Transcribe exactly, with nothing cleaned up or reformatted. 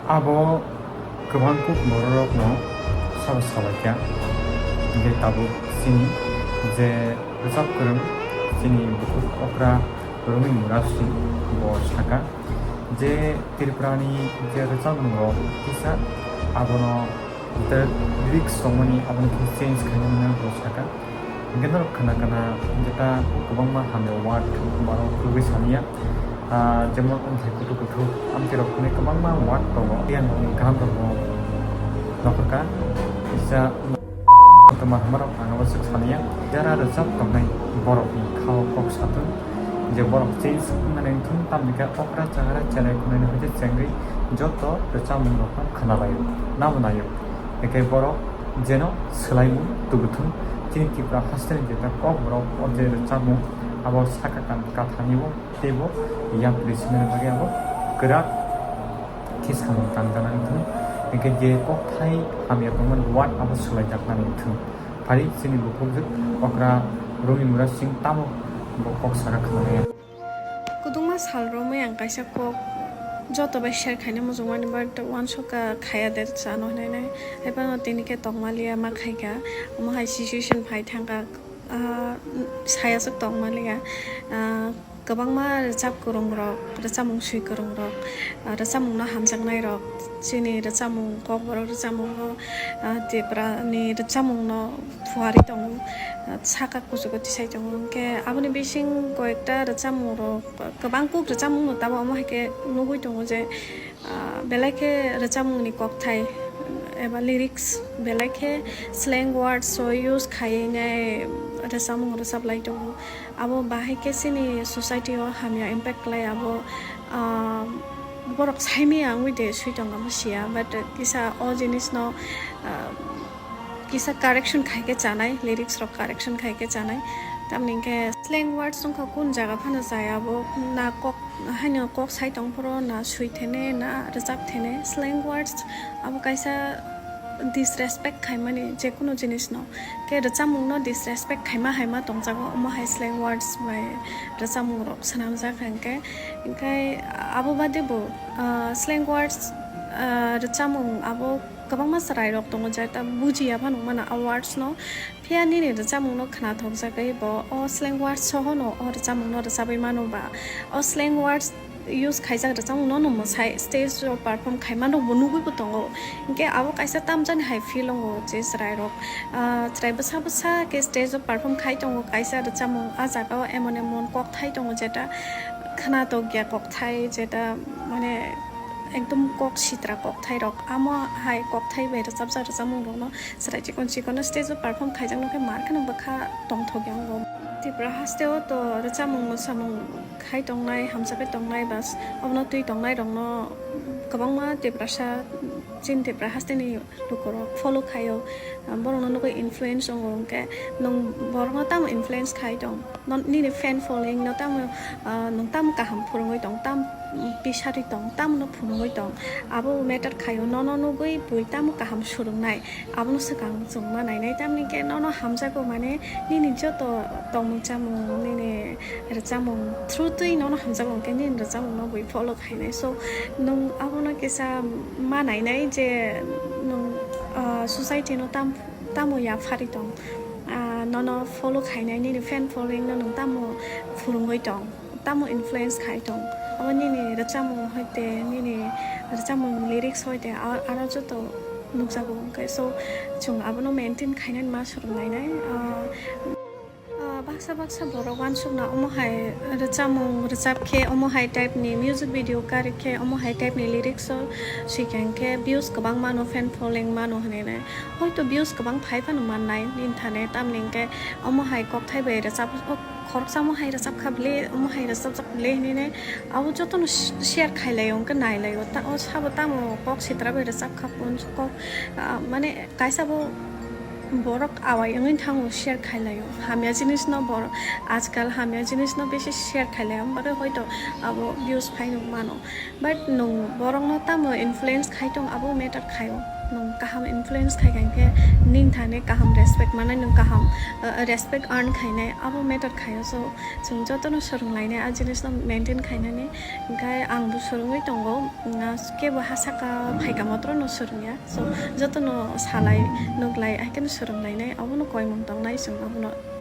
Abo kwbang kuk bororokno sabo salaikha. Hingkhe tabuk chini je rwchap kwrwng chini bukhuk okra Rumi Murasing bo saka je Tripurani je rwchapmungrok kisa abono the lyrics tongmani abono khe change khainani bo saka. Hingke norok khna khna jeta kwbangma hamya word borok kwrwi saniya. Ah, jemon wngkhe kuthuk kuthuk amtwi rok hwnwi kwbangma word tongo. Yang ni kaham rok bo nokhorka kisa tongma hamya rok ang abo swk saniya. Jara rwchap tongnai borok ni khao kok satun je borok change wngnani wngthun tamni khe okra chahara chelai khwnani hoite chengwi joto rwchapmung rok no khna laio, nabo naio. Hingke borok jeno swlaimung tubuthung. Chini Tripura hasteni jeta kokborok o je rwchapmung abo saka kan kathanibo teibo yapri sinani bagwi abo kwrak khe samung tangjana wngthung. Hingke je kokthai hamya tongmani word abo swlaijaknani wngthung. Phari chini bukhukjwk okra Rumi Murasing tamo bo kok saka khwnaya. Kwdwngma sal romwi ang kaisa kok joto bai share khaina muchungmani, but uansukha khaya de chano hinwi nai. Haiphano tini khe tongmaliya ma khaikha, omo hai situation phai thangkha, ah, saya swk tongmaliya. Ah, kwbangma rwchap kwrwngrok, rwchapmung swi kwrwngrok, ah, rwchapmungno hamjaknairok, chini rwchapmung, kokborok rwchapmungo, ah, Tiprani rwchapmungno phuarwi tongo, ah, saka kuchugo tisai tongo. Hwnkhe aboni bising koyekta rwchapmungrok, kwbang kuk rwchapmungno tabuk omo hai khe nugwi tongo je, ah, belai khe rwchapmungni kokthai eba lyrics belai khe slang words o use khaiwi nai rwchapmung rwchaplai tongo. Abo bahai khe chini society o hamya impact khlai abo, ah, borok saimaya wngwi de swi tongo abo siya, but kisa o jinisno, ah, kisa correction khai khe chanai, lyrics rok correction khai khe chanai. Tamni hwnkhe slang words wngkha kun jaga phano jaya, abo na kok haino kok sai tong phoro, na swi thene, na rwchap thene. Slang words abo kaisa disrespect khaimani je kunu jinisno. Khe rwchapmungno disrespect khaima haima tongjago, omo hai slang words bai rwchapmung rok swnamjak hwnkhe. Hwnkhe abo bade bo, ah, slang words, ah, rwchapmung abo kwbangma chwrairok tongo, jeta bujiya phano wngmano a words no. Phiya nini rwchapmungno khnathokjagwi bo o slang words sohono o rwchapmungno rwchabwi mano ba o slang words use khaijak rwchapmungno no mwsai stage o perform khaimanrokbo nugwibo tongo. Hinkhe abo kaisa tamjani hai feel wngo je chwrairok, ah, chwrai bwsa bwsa khe stage o perform khai tongo kaisa rwchapmung. A jaga o emon emon kokthai tongo jeta khnathokya kokthai, jeta mane ekdom kok sitra kokthairok. Amo hai kokthai bai rwchapjak rwchapmungrokno chwrai chikon chikono stage o perform khaijakno khe mar kheno bwkha tongthokya wngo. Tripura hasteo to rwchapmung mwsamung khai tongnai, hamjakgwi tongnai, bas obono twi tongnairokno kwbangma Tiprasa, chini Tripura hasteni lukurok follow khaio, borokno nugwi influence wngo, hwnkhe nwng borokno tamo influence khai tong? Non-, nini fan following no tamo, ah, nwng tamo kaham phwrwngwi tong, tam pisari tong, tamono phunugwi tong, abo matter khaio, nono nugwi bui tamo kaham swrwngnai, abono swkang chwng ma nainai, tamni khe nono hamjago mane nini joto tongmung chamung, nini rwchapmung through twi nono hamjago, hwnkhe nini rwchapmungno bui follow khainai. So, nwng abono kisa ma nainai je nwng, ah, society no tam-, tamo yaphari tong, ah, nono follow khainai, nini fan following no nwng tamo phwrwngwi tong, tamo influence khai tong, abo nini rwchapmung hoite, nini rwchapmung lyrics hoite, a-, aro joto nukjago, hwnkhe so chwng abono maintain khainani ma swrwng lainai. Ah, Ah, baksa baksa borok uansukna omo hai rwchapmung rwchap khe, omo hai type ni music video karwi khe, omo hai type ni lyrics o swikang khe views kwbang mano, fan following mano hinwi nai. Hoito views kwbang phai phano mannai nini thani, tamni hwnkhe omo hai kokthai bai rwchap, o khoroksa omo hai rwchap kha bwle, omo hai rwchapjak bwle hinwi nai. Abo jotono sh-, share khai laio, hwnkhe nai laio. Ta-, o sabo tamo kok sitra bai rwchap kha, kok, ah, mane, kaisa bo borok awai wngwi thango, share khai laio. Hamya jinis no borok ajkal hamya jinis no bisi share khai laio, bagwi hoito abo views phai nung mano. But nung borok no tamo influence khai tong, abo matter khaio. Nwng kaham influence khai kha, hinkhe nini thani kaham respect manai, nwng kaham, uh, respect earn khainai, abo matter khaio. So, chwng jotono swrwnglainai a jinisno maintain khainani. Hinkhe ang bo swrwngwi tongo, mm, kebo ha saka phaikha motrono swrwngya. So, jotono salai, nuklai, haikhe swrwnglainai, abono koimung tongnai chwng abono.